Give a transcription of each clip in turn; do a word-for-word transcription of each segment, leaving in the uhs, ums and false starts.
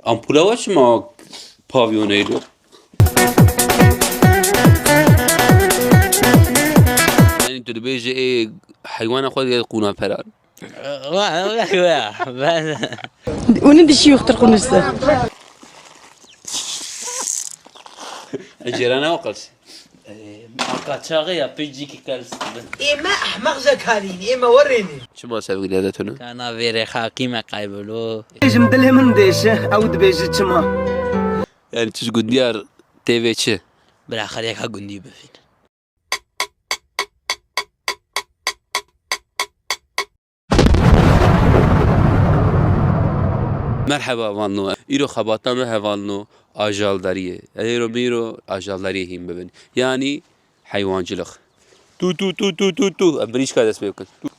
Ampula we çima pavyonê lo? Yani tu dibêjî ê heywana xwe dike qûna peran. Wa, wa, wa, ben Onun dişi yoktur konuşsa. Cêrana o qels. Ee, Aka çağı ya pijiki kels. Ê me ehmeq zekarîn, ê me werênî. Çima sevgiliye de tune? Kana vêrê xakî me kaybolo. Jim dilê min dêşe, ew dibêje çima. Yani tu ji gundiyar tê vê çi? Bila xelek ha gundî bivîn. Merheba hevalno. Îro xebata me hevalno ajaldariyê. Îro mîro ajaldariyê hîn bibin. Yani heywancılık. Tu, tu, tu, tu, tu, tu. Em birîşka dest pê bikin. Tu.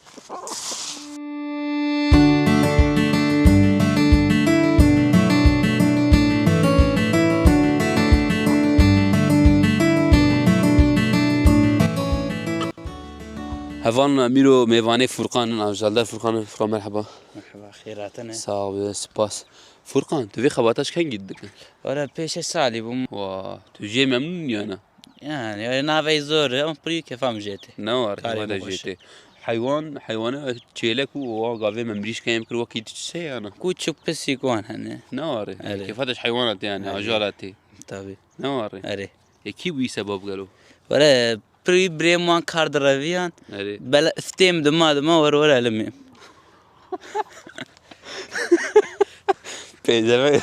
Hevalna mîro mêvanê Furqan in, Avcaldar Furqan in. Furqan, merheba. Merheba, xêratine. Sağ ol, spas. Furqan, tu vê xebata ji kengî dikin? Were pêşê salî bûm. Wa, tu jê memnûn yana? Yani, öyle navê zor, ama pir kefa min jê tê. Ne war, karê kefa te min xweş jê tê. Heywan, heywana çêlek û wa gavê me mirîşka em kir, wekî tu çi se yana? Kûçik pisîk wan hene. Ne war, erê, kefa te ji heywana tê yani, erê, ajala tê. Tabii. Ne war. Erê. E, kî bûyî sebab gelo? Were, Pirî birêm wan kar direviyan. Erê. Bela stêm dima dima wer wer elimê. Pêdeve.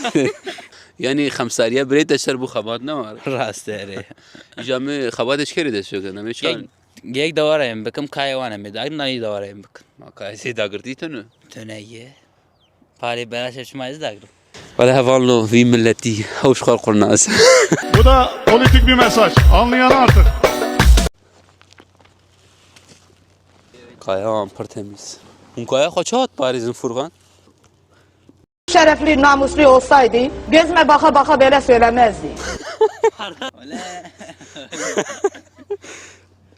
Yani xemsariya birê te ser bû xebat ne war. Rast erê. Îja me xebatê ji kerê dest pê kir? Em ê çi Yek, karin? Yek dewara em bikim, kayê wan em ê dagrin, nayî dewara em bikim. Ma kayê sê dagirtî tune? Tune ye. Parê belaş çima ez dagrim? Wele hevalno vî milletî hewş xwe qurnas. Bu da politik bir mesaj. Anlayana artık. Kaya wan pir temiz. Hûn kaya xwe çawa diparêzin Furkan? Şerefli, namuslu olsaydı, gözüme baka baka böyle söylemezdi.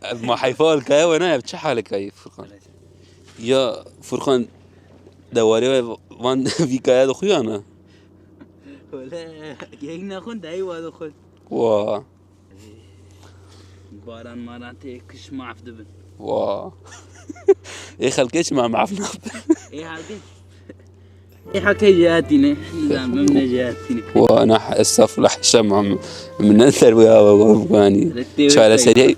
Ev ma heyfa alkaya we ne, ev çi halekayî Furkan? Ya Furkan, dewarê we van vî kaya dixuya ne? Wele, yek nexwin dayî wa dixwin. Wa. Baran maran tê kış maf dibin. Wa. Ê xelkê çima maf nabin? Ê halkê Ê heke jêhatîne, nizam, min ne jêhatîne. Wa, na, estağfurullah, haşa, min, min ne ser wê ava bikani. Rek tê wê çareserî.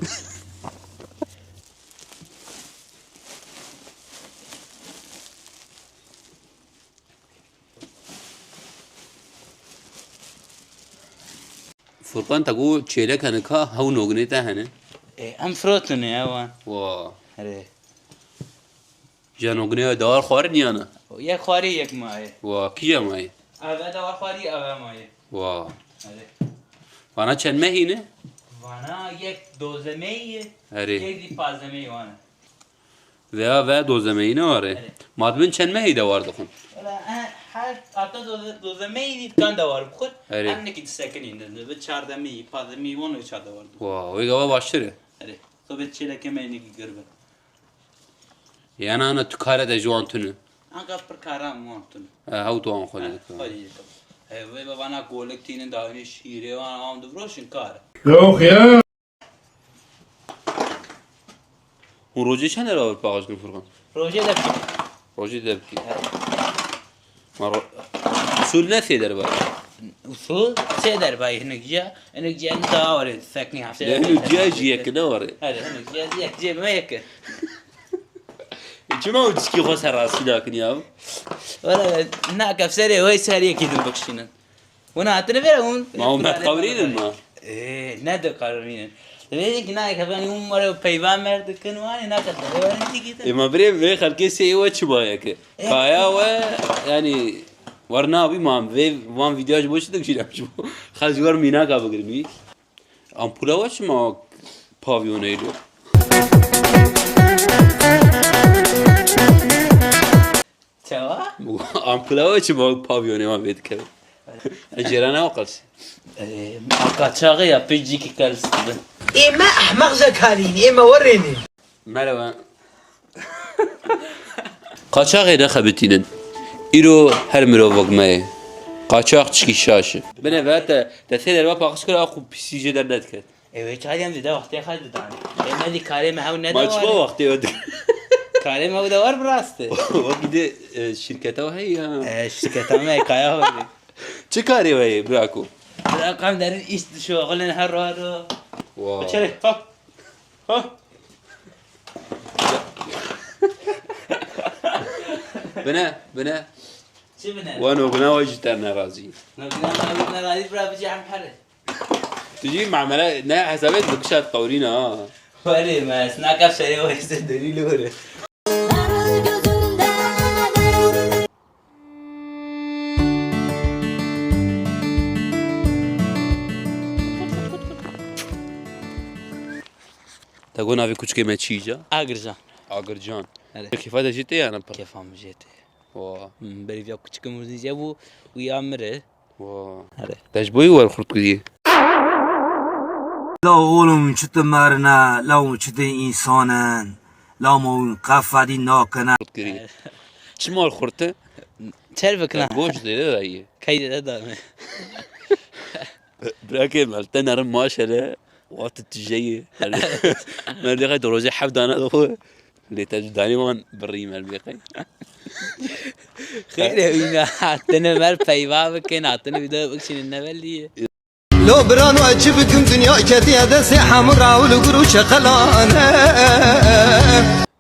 Furkan, te got çêlek hene ka, hew noginê te hene? Ê, em firotin ê, ewan. Wa. Erê. Cenognê dawar xwarin yana? Yek xwarî yek mayê. Wa, kîja mayê? Eve dawar xwarî, eve mayê. Wa. Erê. Vana çend mehî ne? Vana yek doze mehî ye. Erê. Yek zî pazdeh mehî wane. Veya ve doze mehî ne ware? Erê. Ma dibin çend mehî dawar dixwin? Wala, e, her hafta doze, doze mehî dikan dawar bixwin. Erê. Em nekî disekinîn, bi çardeh mehî, pazdeh mehî wan çar dawar dixwin. Wa, wê gava baştir e. Erê. Xwe bê çêleke me nekî gir bin. Yana ana tu kare de ji wan tune. Anka pir karan wan tune. E, hew tu an xwe dikir. Xwe dikim. He, vê bavana golik tînin dawînê şîrê wan am difiroşin kar. Yok ya. Hûn rojê çend derba paxij kin Furkan? Rojê de bikî. Rojê de bikî. Evet. Ma ro-, usul ne sê derba? Usul sê derba hinek ciya, hinek ciya ne daha var, sekni hafta. Ne hinek ciya ji yek ne var? Hadi hinek ciya ji yek, ciya me yek. E, çima o diski xwe ser rastî nakin ya? Wala, na kefserê, wey ser yekî din bikşînin. Hûn hatine vêre hûn? Ma hûn met qewirînin ma? Ê, ne diqewirînin. Divê ki nayê kefenî hûn were peyva mer dikin, wanê ne kefenî, wanê tîkî te. Ê, ma birê vê xelkê sê we çi bayeke? Ê. Kaya we, yani, war nabî ma vê, van vîdeo ji bo çi dikişîne ji bo? Xelk ji war mînaka bigirin wî. Ampula we çima pavyonê lo? Çawa? Ampula we çima pavyonê wan vê dikeve? Cêrana o qels. Ee, aka çağı ya pijiki kels dibin. Ê me ehmeq zekarîn, ê me werênî. Merhaba. Qaçaxê nexebitînin. Îro her mirovek me ye. Qaçax çikî şaş e. Bine ve te, te sê derva paqij kir, a xwe pisî jê dernediket. Ew ê çay dem dide wextê xwe didan. Ê me dî karê me hew neda. Ma çiqo ware. Wextê we dike? Karê me ew de war bi rast e. Wekî dê, e, şirketa we heye ya. E, şirketa me kaya we dê. Çi karê we ye, birako? Birako em derin îş dişoxilin her ro her ro. Wa. Çerê, ha. Ha. Bine, bine. Çi bine? Wa nogina we jî te nerazî. Nogina we jî nerazî, bira bicî em here. Tu jî mamele ne hesabê dikişat qewrîna ha. Werê me, ez naka serê we se delîl were. Te got navê kuçikê me çi ye? Agircan. Agircan. Erê. Kêfa te jê tê ya ne pir? Kêfa min jê tê. Wa. Hmm, berî vêya kuçikê min jê bû û ya mire. Wa. Erê. Te ji bo wî wer xurt kiriye? La oğlum, çi tu merine, la hûn çi tu însan in, la ma hûn qefedî nakine. Xurt kiriye. Çima xurt e? Çer bikine. Goş dê de ye. Key de da me. Bırakayım, el te nerim maşele. Wextê tu jeyê. Merdê xey tu rojê heft dane dixwe. Lê te ji danî wan birî merdê xey. Xêr e wîna hatine mer peyva bikin, hatine vîdeo bikişînin ne belî ye. Lo birano, ez çi bikim, dinya ketiye destê hemû Raul û Guru çeqelane.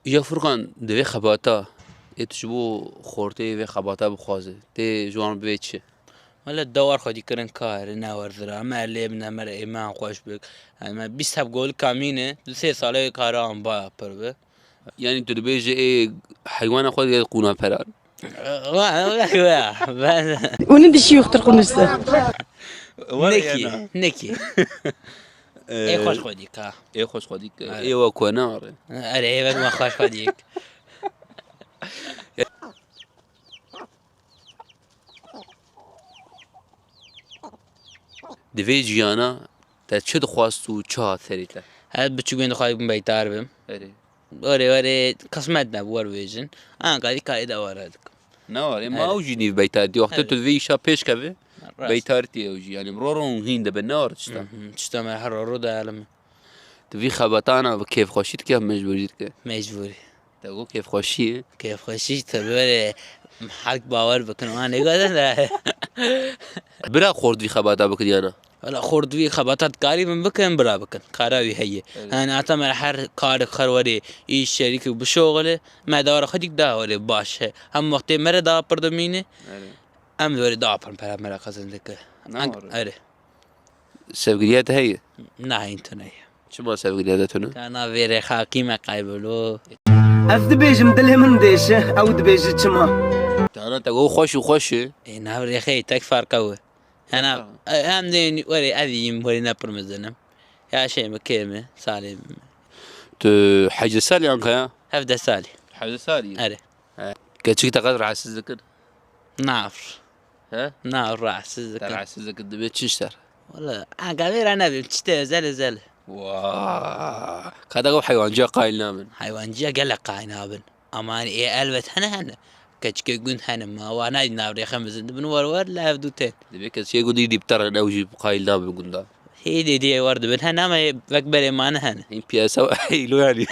Ya Furkan, di vê xebata, ê tu ji bo xortê vê xebata bixwaze, tê ji wan bivê çi? Wele dewar xwedî kirin kar, ne wer zira. Me lê bine, me re êmehan xweş bik. Yani me bîst heb golika mîne, du sê sale wê kara an baya pir bi. Yani tu dibêje ê heywana xwe digel qûna peran. Wa, wa, wa, ben Onun dişi yoktur konuşsa. Nekî, nekî. Ê xweş xwedî ka. Ê xweş xwedî ka. Ê wa ku ne are. Erê, ê wek me xweş xwedî. Di vê jiyana te çi dixwast û çi hat serê te? Ez biçûk bûm, dixwazim beytar bim. Erê. Werê, werê, qismet nebû, wer bêjin. Anka dî karê dewara dikim. Ne warê, ma ew jî nîv beytar dî. Wextê tu di vê îşa pêş keve, beytar tî ew jî. Yani ro ro hîn dibe, ne war tişta. Tişta me her ro ro de elim. Tu vî xebatana bi kêfxweşî dike, mecbûrî dike. Mecbûrî. Te got kêfxweşî ye. Kêfxweşî tabii öyle, halk bawer bikin, wan ê gotin de. Bira xort vî xebata bikiriyana. Wala xort vî xebata dikarî min bikin, bira bikin. Kara wî heye. Evet. Yani ata me her karek xer werê, îş şerîk bişoxile, me dawara xwe dîk da werê baş he. Hem wextê me re da pir dimîne, evet, em werê da pir pera me re qezin dike. Ne var? Erê. Sevgiliya te heye? Na, hîn tune ye. Çima sevgiliya te tune? Ka na vê rêxakî me qaybilo. Ez dibêjim dilê min dêşe, ew dibêje çima? Tana te got xweş û xweş e. Ê, nav rêxê tek farqa we. Hena, e, em dê werê ez yîm, werê ne pir mezin im. Yaşê min kêm e, salê min. Tu hevdeh salî anka ya? Hevdeh salî. Hevdeh salî? Erê. He. Keçik te qet rahatsiz dikin? Na. He? Na, rahatsiz dikin. Te rahatsiz dikin, dibê çi işler? Wala, anka vê re nebim, tiştê özel özel. Wa. Ka te got heywanciya qayil nabin? Heywanciya gelek qayil nabin. Ama hani ê elbet hene hene. Keçikê gund hene, ma wa nayî nav rêxe mezin dibin, war war li hev dû tên. Dibê keçikê gundî dî biterin, ew jî qayil nabin gunda. Hê dê dê war dibin hene, ama hê wek berê mane hene. Hîn piyasa îlo yani.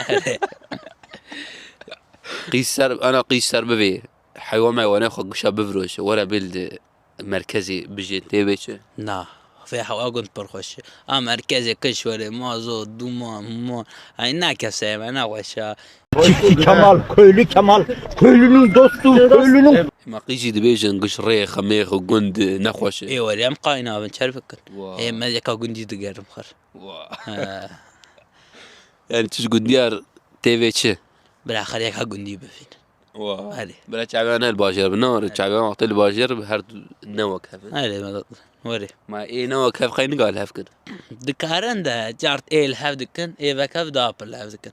Qîs ser, ana qîs ser bivê. Heywan meywanê xwe gişa bifiroşe, were bil di merkezê bijê tê bê çi? Na, vê hewa gund pir xweş e. A merkezê kişwerê, mazot, duman, muman. Ay, na keseye me, na xweş e. Çiftçi Kemal, köylü Kemal, köylünün dostu, köylünün... Ma qîjî dibêjin giş rêx, mêx û gund ne xweş e. Ê werê em qayna bin, çer bikin. Wa. Ê me yeka gundî digerim xir. Wa. He. Yani tu ji gundiyar tê vê çi? Bila xir yeka gundî bivîn. Wa. Erê. Bila çaviyan ne li bajêr bi, ne were, çaviyan wextê li bajêr bi, her du ne wek hev in. Erê, me da-, were. Ma ê ne wek hev qey nika li hev kin? Dikarin de, cart ê li hev dikin, ê wek hev daha pir li hev dikin.